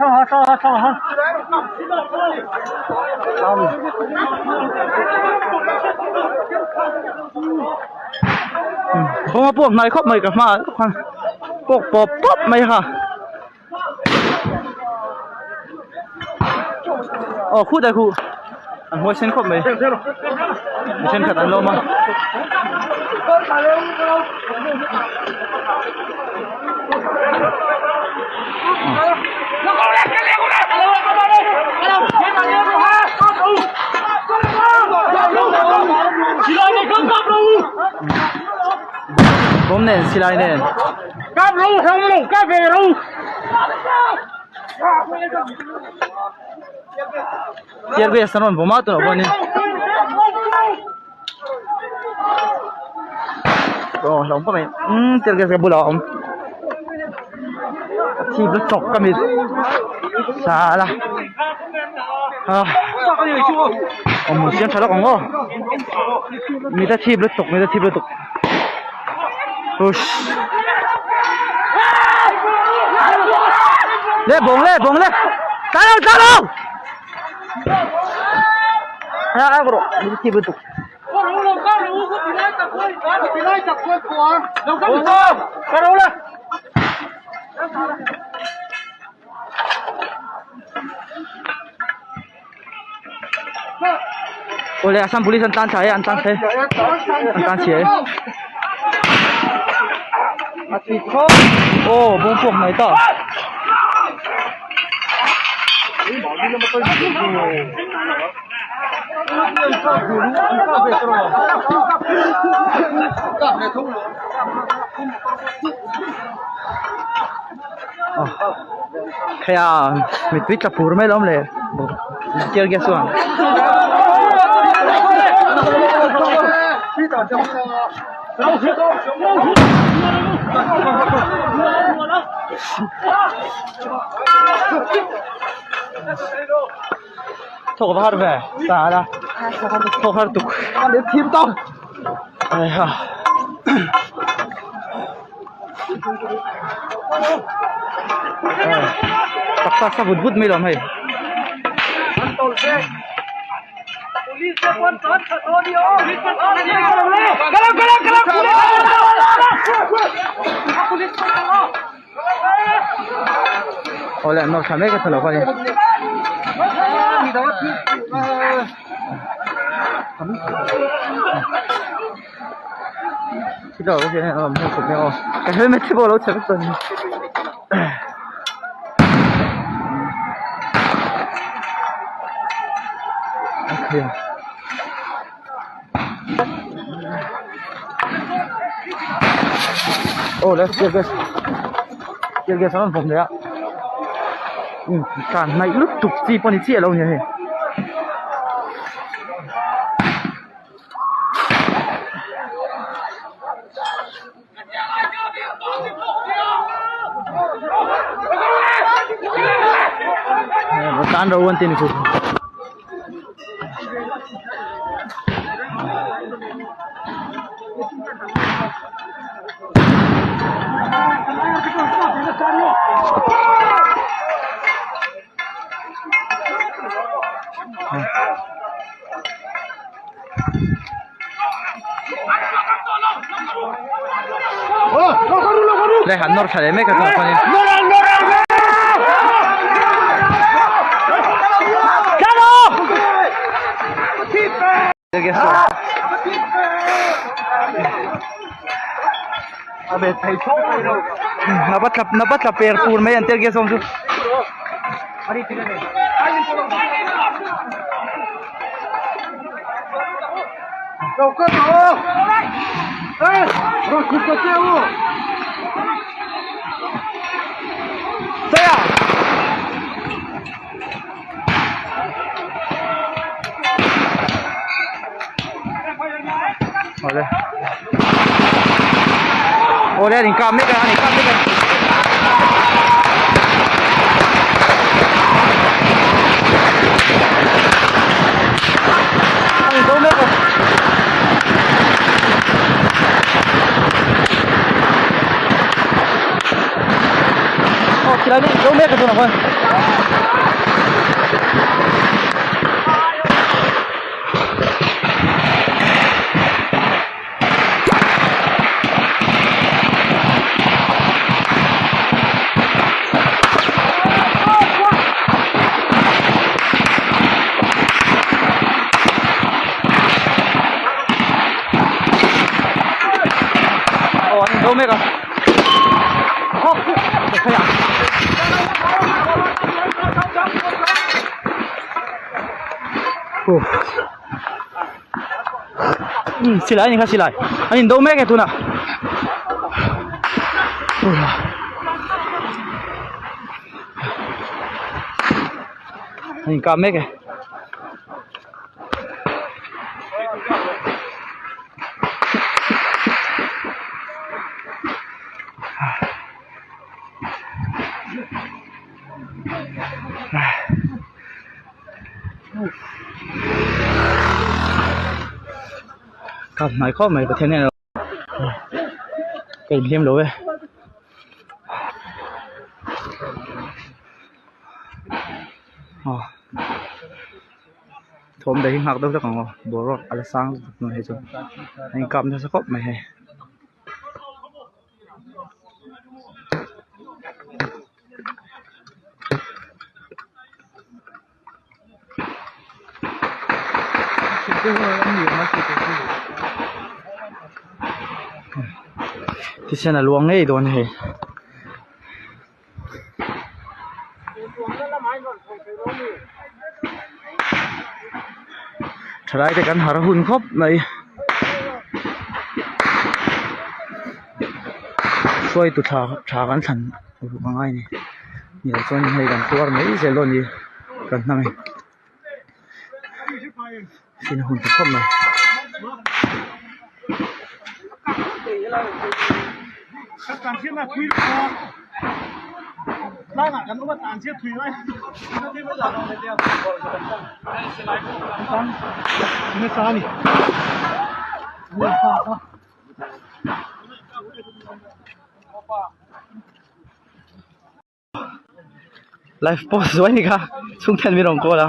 Kawng a puak hnai khawp mai ka hmaah khan puak pawp pawp mai kha aw khut a khuh an huai sen khawp mai mi thenkhat an lawm a. Bawm nen silai nen tear gas an rawn bawm a tunah pawh hianin aw hlauhawm khawp mai umm tear gas ka bulah a awm a chhip la chawk ka mit sala ah awm siam tha lawk ang aw mit a chhip lutuk mit a chhip lutuk ush le bawng le bawng le tla lo tla lo a a rawh mit a chhip lutuk Awle Assam police an tlan thla e an tlan thla e an tlan chhia e aw bawng puak mai ta. Khaia mittui tla pur mai lo awm le tear gas chuan. Thawk va har ve ta la thawk har tuk ai ha. Taksa sa vut vut mai lo hei. Awle an nawr thla mek a tha lo kha ni. Ka helmet te pawh a lo chhe vek tawh a ni. Okay. Aw le tear gas tear gas an rawn vawm leh a umm tlan hnaih lutuk chi pawh ni chiah lo a ni hei. Tan ro an ti ni chu. Đây hắn nó phải lấy mấy cái thằng con đi. Na batla per pur mai an tel ge som chu. Awle awle an inkap mek a an inkap mek a. An inzo mek a. Aw khilai mek inzo mek a tunah khuan. Aw an inzo mek a Silai a ni kha silai an indo mek e tunah an inkap mek e. Kap hnai khawp mai Pathian hian ka inhliam lo e. Aw thawm daih hi nghak deuh hlek ang aw boruak a la sang lutuk mai hei chu a inkap nasa khawp mai hei. Thisen a luang ngei dawn hei. Thalai te kan har hun khawp mai. Hruaitu tha tha kan thlan ruk a ngai a ni. Ni lo chuan hei kan tuar mai zel dawn a ni kan hnam hi. Sin a hun ta khawp mai. Live post zuai ni kha chhung hian min rawn call a.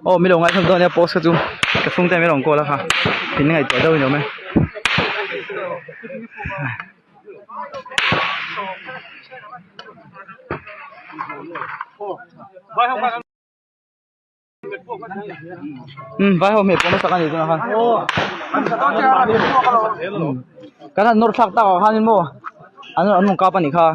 Aw mi lo ngaithla dawn nia post kha chu ka chhung te min rawn call a kha in ngaihtuah deuh a ni awm e. Umm vai ho hmeh pawh nasa ka ni tunah khan kan han nawr thlak tak ah khanin maw an an rawn kap a nih kha.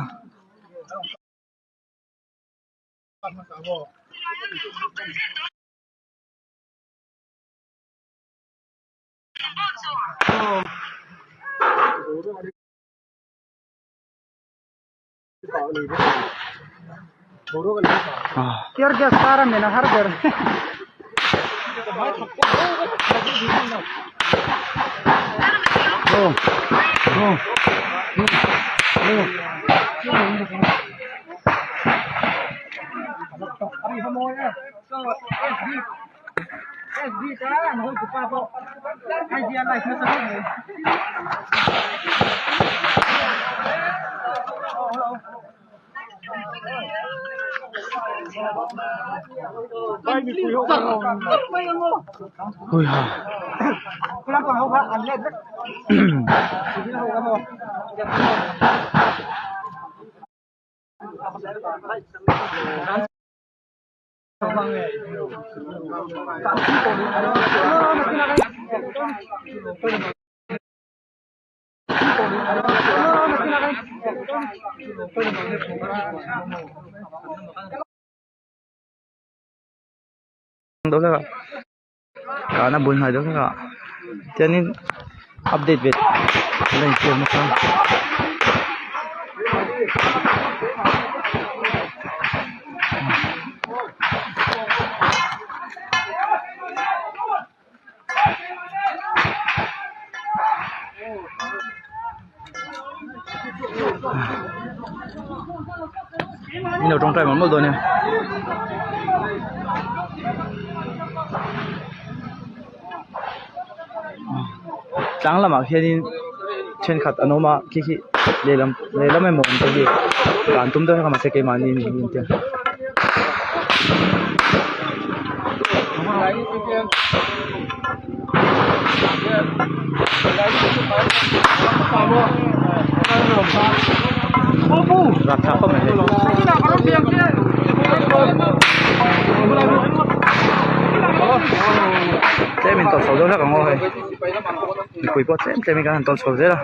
Huiha. Kahna bul hnai deuh hlek ah chuanin update ve la insiam nasa. Min lo tawngtai mawlh mawlh dawn nia. Tlang lamah khianin thenkhat an awm a khi khi lehlam lehlam emaw awm te hi tlan tum deuh hlek a mahse keimahni ni hi an tia. Rapthlak khawp mai hei. Tlem in tawlh chho deuh hlek ang aw hei mipui pawh tlem tlem in kan han tawlh chho zel a.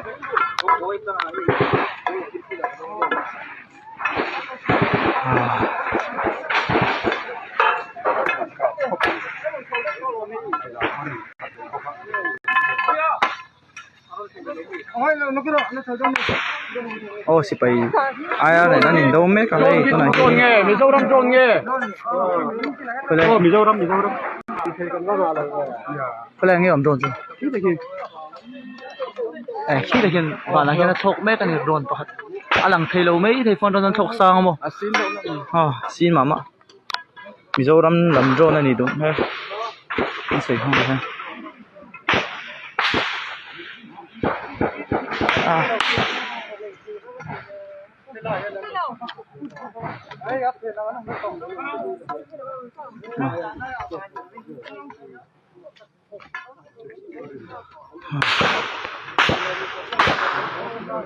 Aw sipai aia nen an indo mek a hei tunah hian Mizoram drone nge khawlai Mizoram Mizoram khawlai nge awm dawn chu eh khi tak hian vanah hian a thlawk mek a ni drone pakhat a lang thei lo mai thei phone rawn thlawk sang a maw aw sin mah mah Mizoram lam drone a ni duh hmel an sawi hmang hian ah.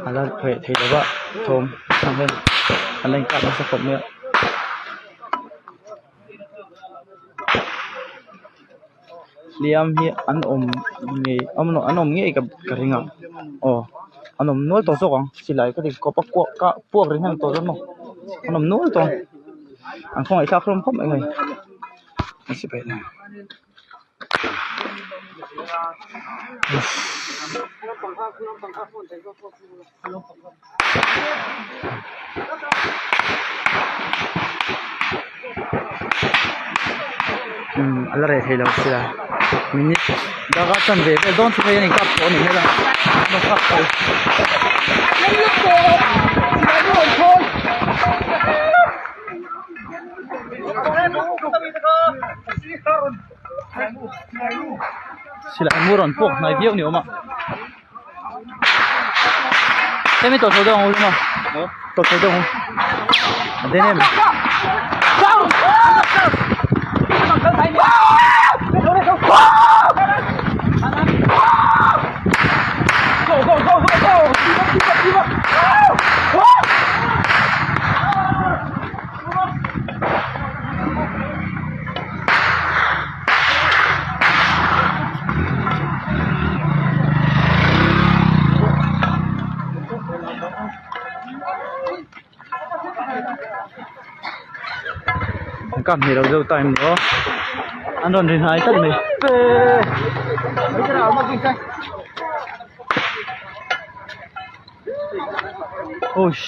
A la reh thei lo va thawm ang hian an la inkap nasa khawp mai a hliam hi an awm ngei an awm ngei ka ring a aw an awm nual tawh zawk ang silai ka ti kawp a kuak kah puak ri hnem tawh dawn maw an awm nual tawh ang an khawngaih thlak hlawm khawp mai hei an sipai te. Umm a la reh thei lo sia minute danga chanve vel dawn chu hei a ni kap tawh a ni hmel a Silai mu rawn puak hnai viau ni awm a hemi tawh chho deuh ang u hlum a tawh chho deuh ang u a den em. An kap hmel lo deuh time ni aw an rawn ri hnai tlat mai. Oish.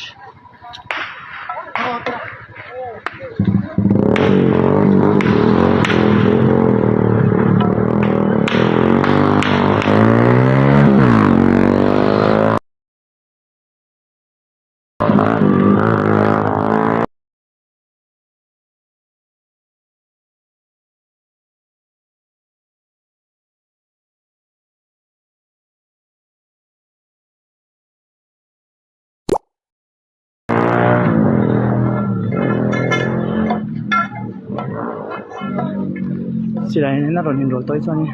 Silai nen a rawn inrawlh tawh hi chuan in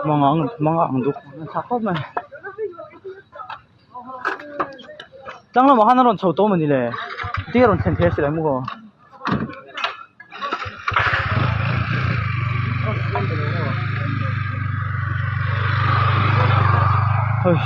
mangang mangang duk a tha khawp mai tlang lamah khan a rawn chho tawh a mawni le tia rawn thlen thei a silai mu haw. Aw.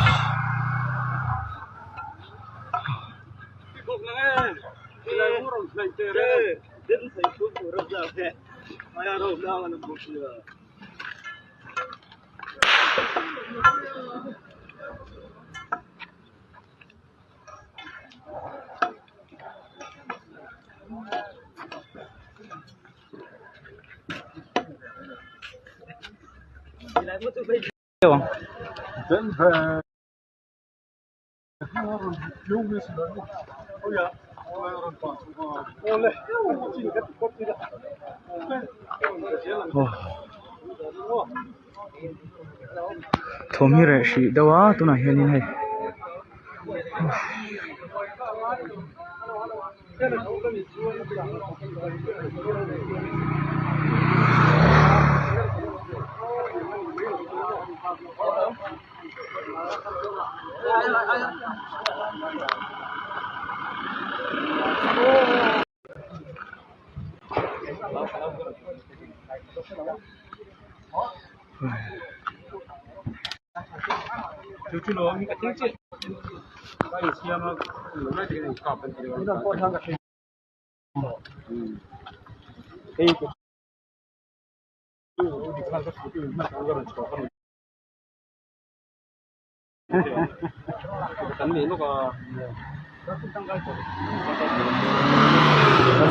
Thawm hi reh hrih deuh a tunah hianin hei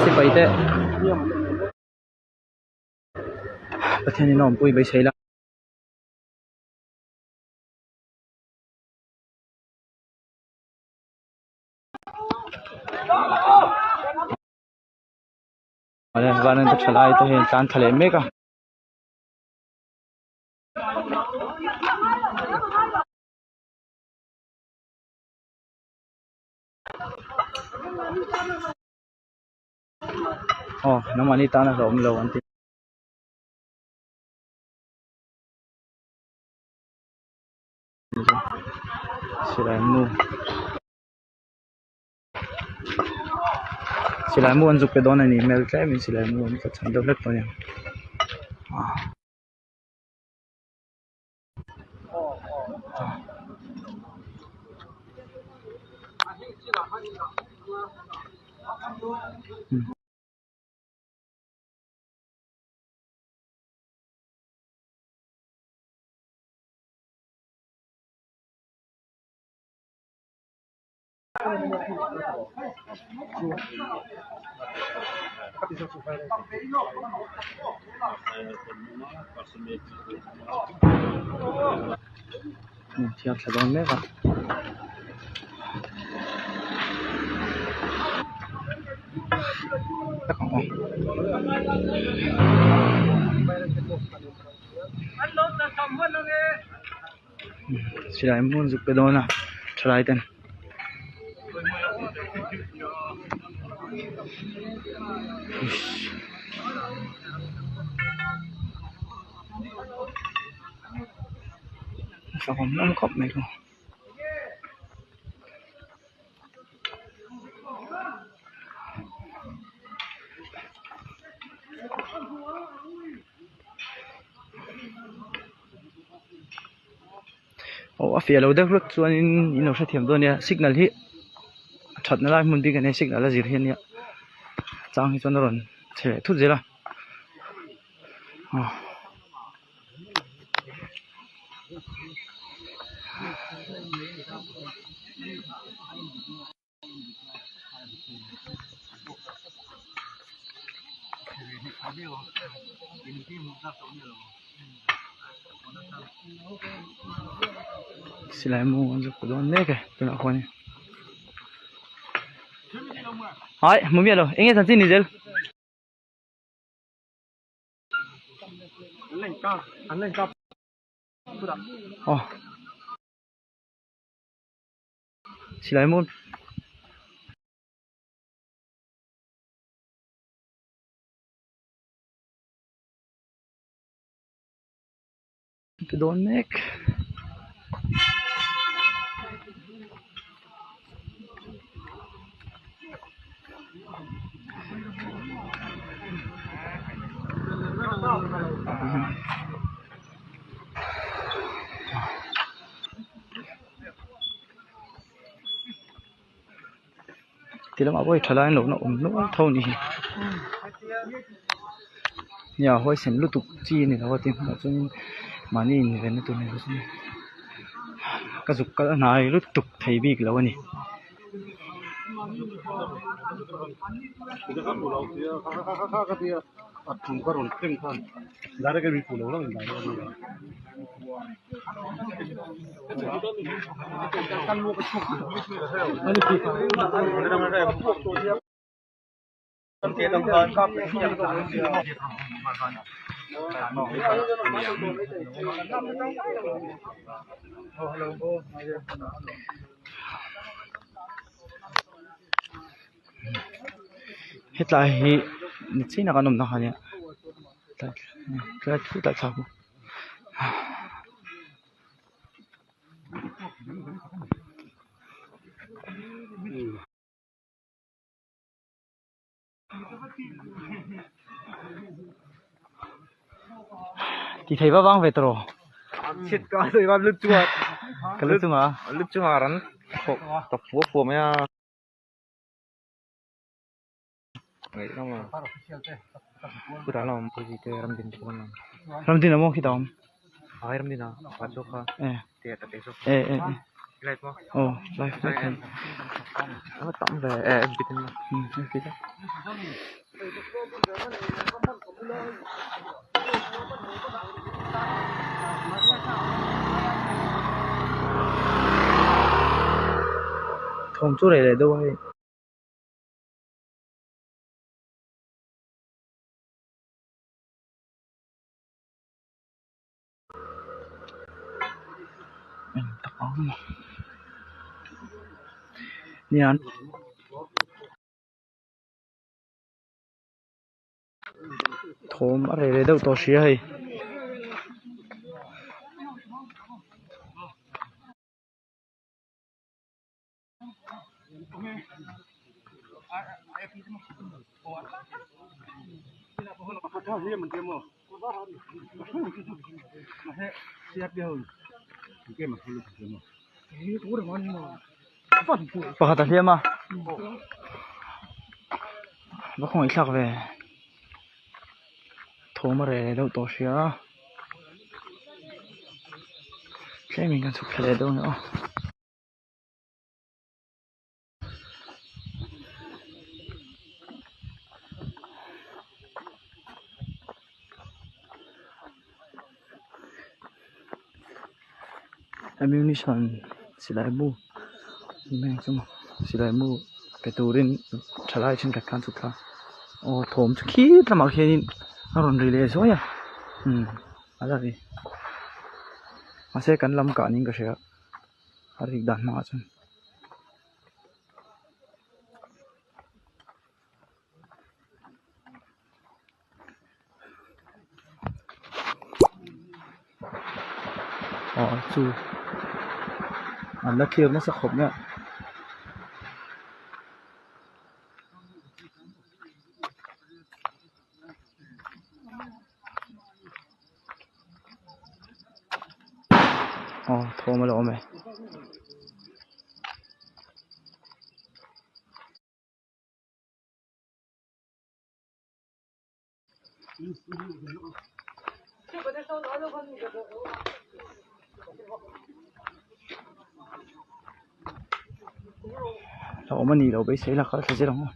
Sipai te Pathian in a awmpui beisei la. Van an tha lai te hian tlan thla leh mek a. Aw nangmahni tan a hlauhawm lo an ti. Silai mu silai mu an zuk pe dawn a ni hmel tlem in silai mu an tla chhan deuh hlek tawh a ni. Thiam thla dawn mek a. Silai hmun zuk pe dawn a thalai ten. Hlauhawm hlawm khawp mai chu. Aw a fiah lo deuh hlek chuanin in lo hrethiam dawn nia signal hi a thatna lai hmun bik a nia signal a zir hi ania chang hi chuan a rawn che leh thut zel a aw. Silai mu an zuk dawn mek e tunah khuan in hai hmu miah lo eng nge chanchin ni zel. Aw. Silai maw ti dawn mek. Ti lamah pawh hei tha lai an lo na awm nual tho a ni hi nia huaisen lutuk chi a ni lo a tin hmunah chuanin mahni invenna tur ni lo chuan ka zuk kal hnai lutuk thei bik lo a ni. Hetlai hi ni chin a kan awmna kha ania tlai thut ah thlak Ti thei va vang ve tawh ka lu chunga lu chunga ran thawk fua fua mai a. Ramdin a maw khi ta awm e e e aw live mek hian thawm chu reh leh deuh a hei. Thawm a reh leh deuh tawh sia hei. Pakhat a hliam a va khawngaih thlak ve thawm a reh leh deuh tawh sia tlem in kan chhuk thla leh dawn a ni aw. Ammunition silai mu silai mu pe turin thalai thenkhat khan chhuk thla aw thawm chu khi lamah khianin a rawn ri leh zuai a umm a la ri mahse kan lam kah niin ka hria. A rik dan hmangah chuan aw chu an la clear nasa khawp mai a. Aw thawm a lo awm e. A awm a nih loh beisei la kal thla zel ang aw.